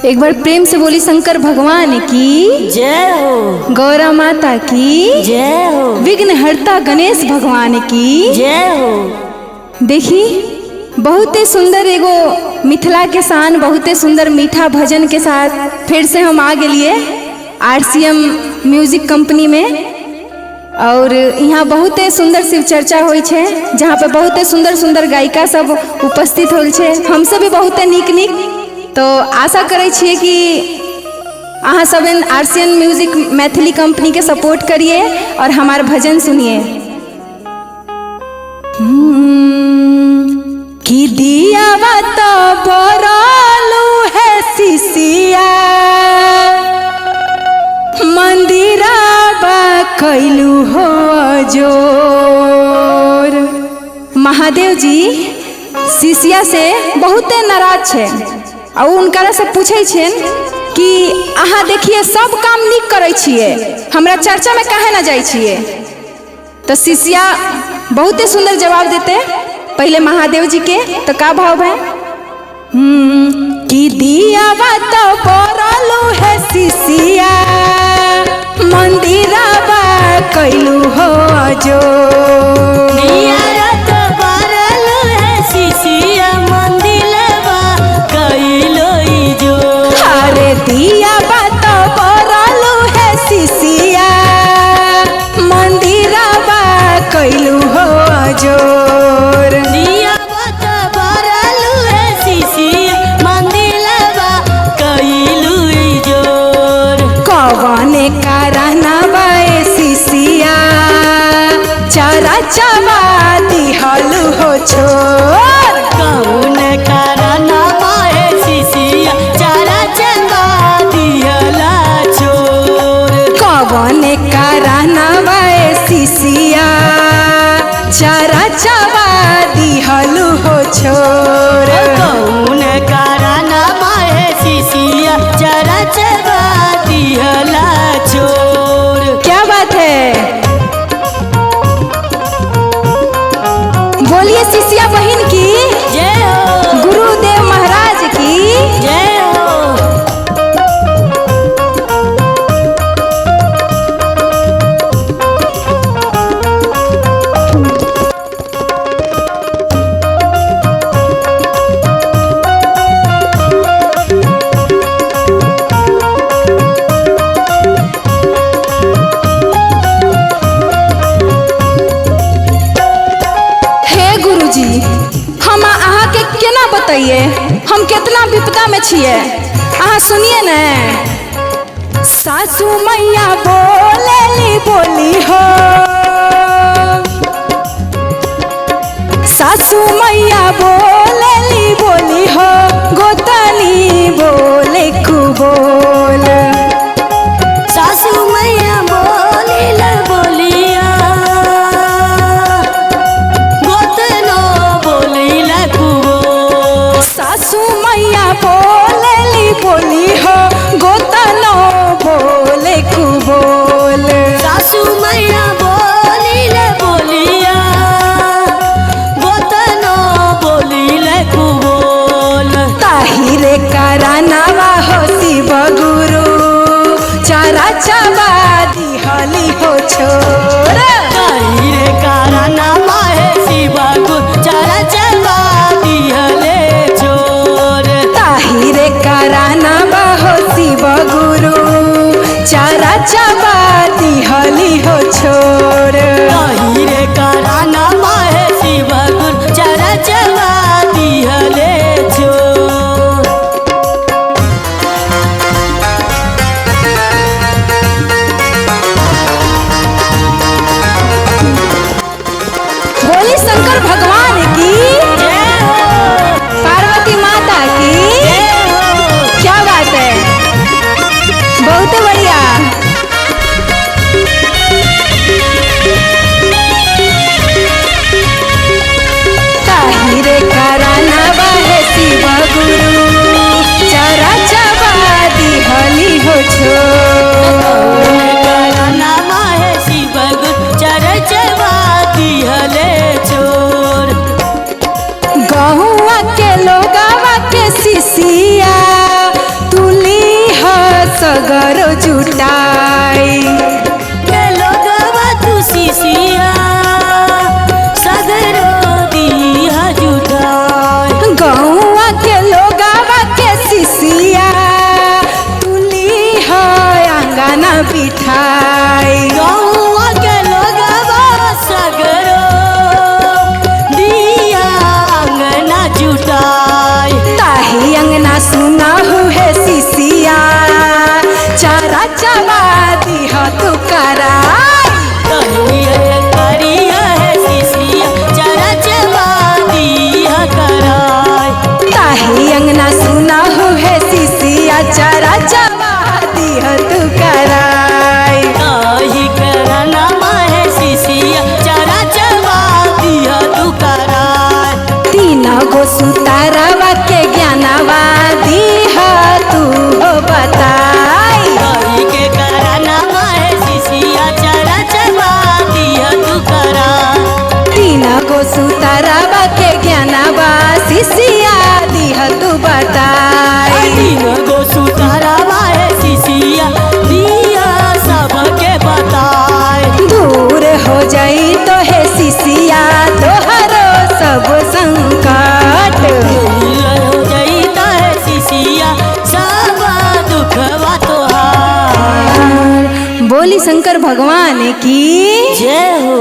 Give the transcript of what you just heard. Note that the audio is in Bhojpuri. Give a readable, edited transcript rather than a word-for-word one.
एक बार प्रेम से बोली शंकर भगवान की जय हो। गौरा माता की जय हो। विघ्न हर्ता गणेश भगवान की जय हो। देखी बहुते सुंदर एगो मिथिला के शान, बहुते सुंदर मीठा भजन के साथ फिर से हम आ गेलिए आरसीएम म्यूजिक कंपनी में। और यहाँ बहुते सुंदर शिव चर्चा होइ छै, जहाँ पे बहुते सुंदर सुंदर गायिका सब उपस्थित होल छै। हमसे भी बहुते नीक नीक, तो आशा करै छियै कि अहाँ सब आरसीएम म्यूजिक मैथिली कंपनी के सपोर्ट करिए और हमार भजन सुनिए। कि दिया तो बरलू है सिसिया, मंदिरा बा कैलू हो जोर। महादेव जी सिसिया से बहुते नाराज छै आ उनकरा से पूछै छियन कि अहाँ देखिए सब काम नीक करै छियै, हमरा चर्चा में काहे ना जाइ छियै। तो सिसिया बहुते सुंदर जवाब देते पहले महादेव जी के। तो का भाव है कि दिया तो बरलू है सिसिया, मंदिरा बा कैलू हो जोर। दिया तो बरलू है सिसिया, मंदिरवा कैलो जोर। अरे दिया तो बरलू है सिसिया, मंदिरा बा कैलू हो जोर। दिया तो बरलू है सिसिया, मंदिरवा कैलो जोर। कवने कारण बाए सिसिया, चारा चबा दिहलु हो छोर। कौन कारण बाए सिसिया, चारा चबा दिहला छोर। कवने कारण बाए सिसिया, चारा चबा दिहलु हो छोर। कौन कारण बाए सिसिया, चारा चबा दिहला छोर। क्या बात है, बोलिए सिसिया बहन की जय हो। गुरुदेव महाराज की जय हो। हे गुरुजी, हम अहाँ के केना बताइए हम कितना विपदा में छियै, अहाँ सुनिए ने। सासू मैया बोलेली बोली हो, सासू मैया बोलेली बोली हो, गोतनी बोले कुबोल। सासू मैया बोलिल बोलिया, गोतनो बोलिल कुबोल। सासू मैया बोलेली बोली हो, गोतनो बोले कुबोल। सासू मैया बोलिल बोलिया, गोतनो बोलिल कुबोल। ताहिरे करानावा हो शिव गुरु, चारा चबा दिहली हो छोर। ताहिरे कारणवा हे शिव गुरु, चारा चबा दिहले छोर। ताहिरे करानावा हो शिव गुरु, चारा चबा दिहली हो छोर। ताहिरे कारणवा हे शिव गुरु, चारा चबा दिहले छोर। बोली शंकर भगवान की जय हो। पार्वती माता की जय हो। क्या बात है, बहुत बढ़िया। सगरो जुटाई। के लोगवा तू शिशिया सगरो दिया जुटाई। गौआ के लोगावा के शिशिया तुली है अंगना बिठाई। गौआ के लोगवा सगरो दिया अंगना जुटाई। ताही अंगना सुना है शिशिया चारा चबा दिह तू कराई। करिया है शिशिया चरा चबा दिया कराई। ताही अंगना सुना है शिशिया चारा चबा दिह तू कराई। ताही करना है शिशिया चरा चबा दिया तू कराई। तीन गो सुतारावा के ज्ञानवा दीह तू हो बताई। ताही के करना है शिशिया चरा चबा दिया तू कराई। तीन गो सुतारावा के ज्ञानवा शिशिया दीह तू बताई। तीन गो सुतारावा है शिशिया दिया सबके बताई। दूर हो जाई तो हे शिशिया तोहरो सब संकट। हो जाइता है शिशिया सब दुखवा तोहार। बोली शंकर भगवान की जय हो।